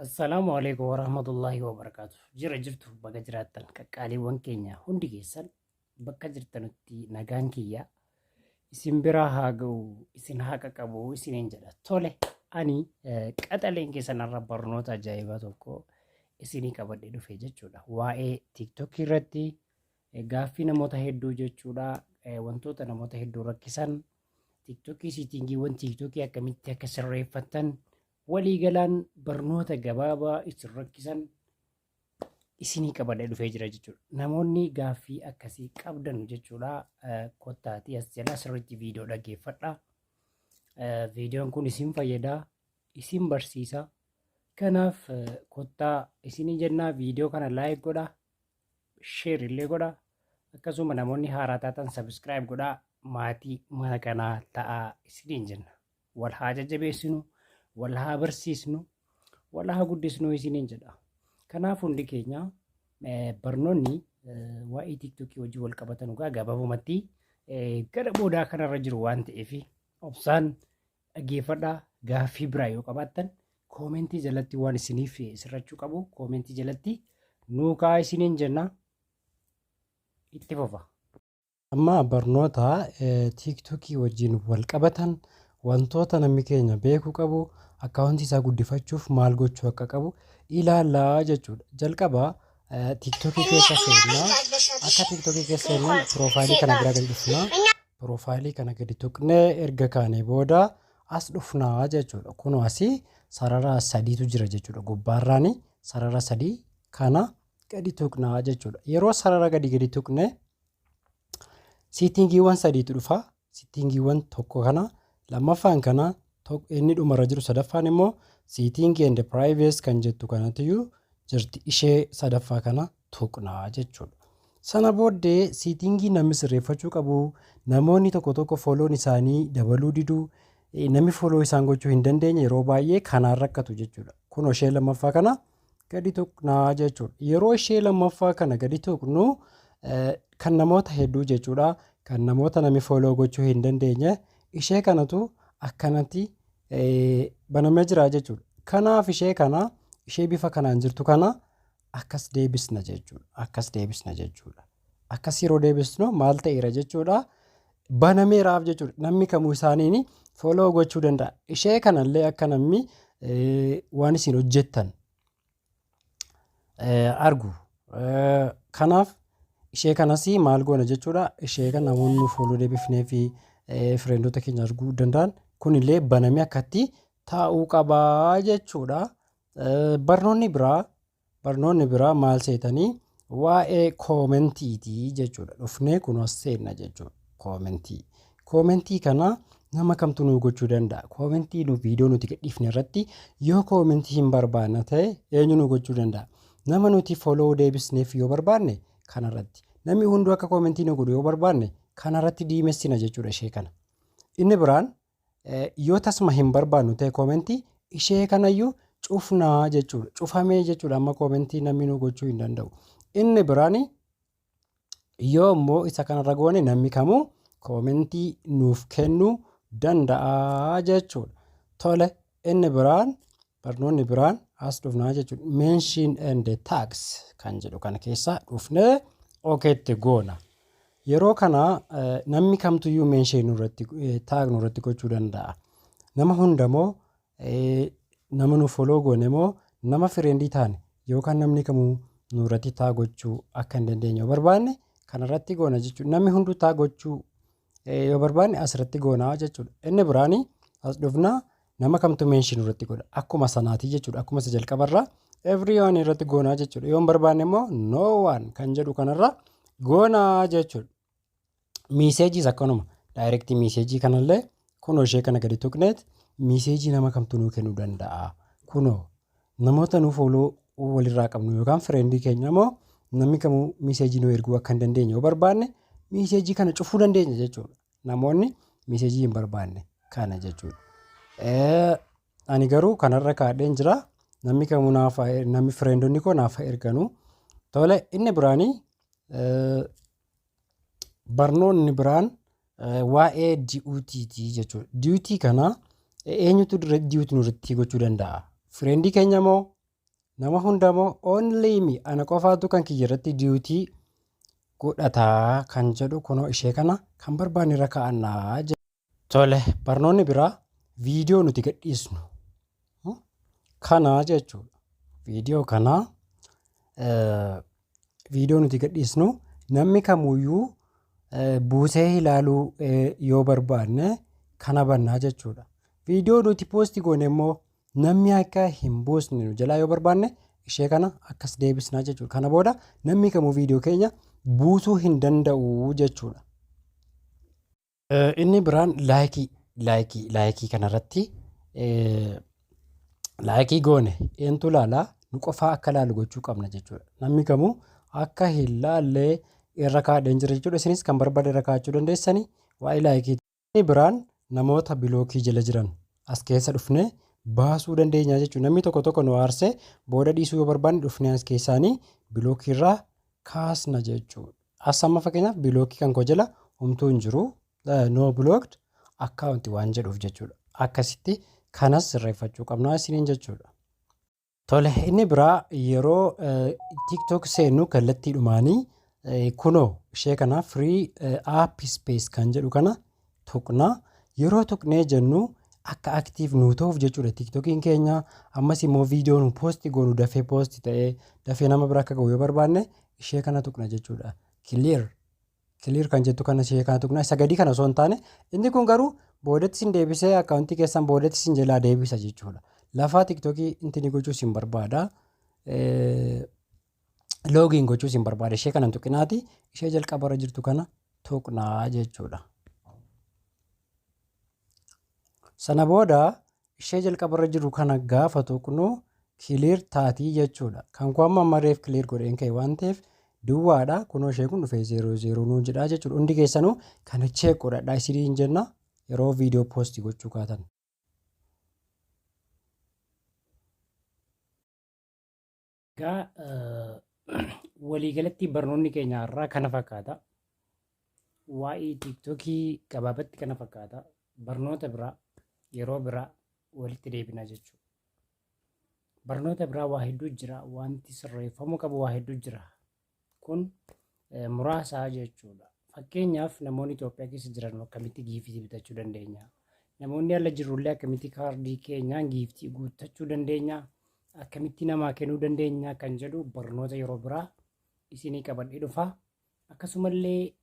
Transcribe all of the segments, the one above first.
Assalaamu alaikum warahmatullaahi wabarakaatu. Jira jirtu, baga jiraattan qaqqaaliiwwan keenya hundi keessan, bakka jirtanutti nagaan kiyya isin biraa haa ga'u, isin haa qaqqabu isiniin jedha. Tole, ani qaxaleen keessan irra barnoota ajaa'ibaa tokko isinii qabadhee dhufe jechuudha. Waa'ee TikTok irratti gaaffii namoota hedduu jechuudha. Wantoota namoota hedduu rakkisan, TikTokii, settingiiwwan TikTokii akkamitti akka sirreeffattan, waliigalaan barnoota gabaabaa isin rakkisan isinii qabadhee dhufee jira jechuudha. Namoonni gaaffii akkasii qabdan jechuudha, kottaatii as jala sirriitti viidiyoo dhaggeeffadha. Viidiyoon kun isin fayyada, isin barsiisa. Kanaaf kottaa isinii jennaa, viidiyoo kana like godha, share illee godha. Akkasuma namoonni haaraa taatan subscribe godhaa, maatii mana kanaa ta'aa isiniin jenna. Wal haa jajjabeessinu, wal haa barsiisnu, wal haa guddisnu isiniin jedha. Kanaaf hundi keenya barnoonni waa'ee TikTokii wajjin wal qabatan dhugaa gabaabumatti gara boodaa kanarra jiru waan ta'eef obsaan dhaggeeffadhaa. Gaaffii biraa yoo qabaattan commentii jalatti, waan isiniif sirrachuu qabu commentii jalatti nuu kaa'aa isiniin jenna. Itti fufa. Amma barnoota TikTokii wajjin wal qabatan, wantoota namni keenya beekuu qabu, accountii isaa guddifachuuf maal gochuu akka qabu ilaallaa jechuudha. Jalqaba TikTokii keessa seennaa. Akka TikTokii keessa seennaan profileii kana bira gadi dhufnaa. Profileii kana gadi tuqnee erga kaanee booda as dhufnaa jechuudha. Kunoo asii sarara sadiitu jira jechuudha. Gubbaarraani sarara sadii kana gadi tuqnaa jechuudha. Yeroo sarara gadi tuqne settingiiwwan sadiitu dhufa. Settingiiwwan tokko kana, lammaffaan kana, inni dhumarra jiru sadaffaan immoo setting and privacy kan jettu kanatiyyuu jirti. Ishee sadaffaa kana tuqnaa jechuudha. Sana booddee settingii namni sirreeffachuu qabu, namoonni tokko tokko follown isaanii dabaluu diduu, namni follow isaan gochuu hin dandeenye yeroo baay'ee kanaan rakkatu jechuudha. Kunoo ishee lammaffaa kana gadi tuqnaa jechuudha. Yeroo ishee lammaffaa kana gadi tuqnu kan namoota hedduu jechuudha. Kan namoota namni follow gochuu hin dandeenye ishee kanatu akkanatti banamee jira jechuudha. Kanaaf ishee kana, ishee bifa kanaan jirtu kana akkas deebisna jechuudha. Akkas deebisna jechuudha. Akkas yeroo deebisnu maal ta'eera jechuudha? Banameeraaf jechuudha. Namni kamuu isaaniin follow gochuu danda'a. Ishee kanallee akka namni waan isin hojjettan argu. Kanaaf ishee kanas maal goona jechuudha? Ishee kana namoonni follow deebifnee fi friendota keenya arguu danda'an kunillee banamee akkatti taa'uu qabaa jechuudha. Barnoonni biraa maal seetanii? Waa'ee commentiitii jechuudha. Dhufnee kun as seenna jechuudha. Commentii. Commentii kana nama kamtu nuu gochuu danda'a? Commentii nu viidiyoo nuti gadhiifne irratti yoo commentii hin barbaanne ta'e eenyu nu gochuu danda'a? Nama nuti follow deebisneef yoo barbaanne kanarratti. Namni hunduu akka commentii nu godhu yoo barbaanne kanarratti diimessina jechuudha ishee kana. Inni biraan yoo tasuma hin barbaannu ta'e commentii ishee kanayyuu cufnaa jechuudha. Cufamee jechuudha, amma commentii namni nu gochuu hin danda'u. Inni biraan yoo immoo isa kanarra goone namni kamuu commentii nuuf kennuu danda'a jechuudha. Tole, inni biraan, barnoonni biraan as dhufnaa jechuudha. Mention and tags kan jedhu kana keessa dhufnee okaytti goona. Yeroo kana namni kamtuyyuu mention nurratti, tag nurratti gochuu danda'a. Nama hunda moo, nama nu follow goone moo, nama friendii taane yookaan namni kamuu nurratti tag gochuu akka hin dandeenye yoo barbaanne kanarratti goona jechuudha. Namni hunduu tag gochuu yoo barbaanne asirratti goonaa jechuudha. Inni biraani as dhufnaa nama kamtu mention irratti godha? Akkuma sanaatii jechuudha. Akkuma isa jalqabarraa everyone irratti goonaa jechuudha. Yoo hin barbaanne immoo no one kan jedhu kanarra goonaa jechuudha. Messageiis akkanuma, direct messageii kanallee kunoo ishee kana gadi tuqneet messageii nama kamtu nuu kennuu danda'a? Kunoo namoota nu follow walirraa qabnu yookaan friendii keenya immoo namni kamuu messageii nu erguu akka hin dandeenye yoo barbaanne messageii kana cufuu dandeenya jechuudha. Namoonni messageii hin barbaanne kana jechuudha. Ani garuu kanarra kaadheen jira. Namni kamuu naaf, namni friendonni koo naaf erganuu. Tole, inni biraanii, barnoonni biraan waa'ee duetiiti jechuudha. Duetii kana eenyutu duetii nurratti gochuu danda'a? Friendii keenya moo Nama hundamoo only me, ana qofaatu kan kiyya irratti duet godhataa kan jedhu kunoo ishee kana kan barbaanne irra kaa'annaa. Tole, barnoonni biraa viidiyoo nuti gadhiisnu kana jechuudha. Viidiyoo kana, viidiyoo nuti gadhiisnu namni kamuyyuu buusee ilaaluu yoo barbaanne kana bannaa jechuudha. Viidiyoo nuti post goone immoo namni akka hin buusne nu jalaa yoo barbaanne ishee kana akkas deebisnaa jechuudha. Kana booda namni kamuu viidiyoo keenya buusuu hin danda'u jechuudha. Inni biraan like kanarratti like goone eentu ilaalaa, nu qofaa akka ilaalu gochuu qabna jechuudha. Namni kamuu akka hin laallee irra kaa'adheen jira jechuudha. Isinis kan barbaade irra kaa'achuu dandeessanii waa'ee like. Inni biraan namoota block jala jiran as keessa dhufnee baasuu dandeenya jechuudha. Namni tokko tokko nu aarsee booda dhiisuu yoo barbaanne dhufnee as keessaanii block irraa kaasna jechuudha. As amma fakkeenyaaf block kan koo jala homtuu hin jiru, no blocked account waan jedhuuf jechuudha. Akkasitti kanas sirreeffachuu qabna isiniin jechuudha. Tole, inni biraa yeroo TikTok seennu kallattiidhumaanii kunoo ishee kana free app space kan jedhu kana tuqna. Yeroo tuqnee jennu akka active nuu ta'uuf jechuudha TikTokiin keenya. Ammas immoo viidiyoo nu post goonu dafee post ta'ee dafee nama bira akka ga'u yoo barbaanne ishee kana tuqna jechuudha. Clear clear kan jettu kana, ishee kana tuqna. Isa gadii kana osoo hin taane, inni kun garuu boodatti isin deebisee akkaawuntii keessan boodatti isin jalaa deebisa jechuudha. Lafaa TikTokii intini gochuu isin barbaada. Login gochuu isin barbaada. Ishee kana hin tuqinaati, ishee jalqabarra jirtu kana tuqnaa jechuudha. Sana booda ishee jalqabarra jiru kana gaafa tuqnu clear taatii jechuudha. Kan koo amma amma reef clear godheen ka'e waan ta'eef duwwaadha. Kunoo ishee kun dhufee zero zero nuun jedhaa jechuudha. Hundi keessanuu kana check godhadhaa isiniin jenna yeroo viidiyoo post gochuu kaatan. Egaa waliigalatti barnoonni keenya har'aa kana fakkaata. Waa'ee TikTokii gabaabatti kana fakkaata. Barnoota biraa yeroo biraa walitti deebina jechuudha. Barnoota biraa waa hedduu jira. Wanti sirreeffamuu qabu waa hedduu jira. Kun muraasa jechuudha. Fakkeenyaaf, namoonni Itoophiyaa keessa jiran akkamitti gift bitachuu dandeenya? Namoonni ala jirrullee akkamitti kaardii keenyaan gift guuttachuu dandeenya? Akkamitti namaa kennuu dandeenya kan jedhu barnoota yeroo biraa isinii qabadhee dhufa. Akkasumallee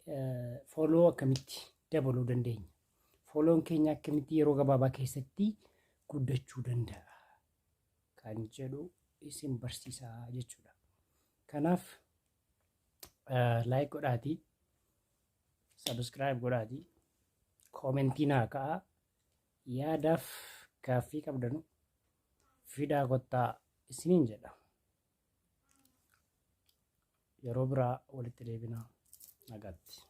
follow akkamitti dabaluu dandeenya? Follown keenya akkamitti yeroo gabaabaa keessatti guddachuu danda'a? Kan jedhu isin barsiisaa jechuudha. Kanaaf like godhaatii, subscribe godhaatii, comment naa ka'a, yaadaaf gaaffii qabdanu fidaa kottaa isiniin jedha. Yeroo biraa walitti deebinaa, nagaatti.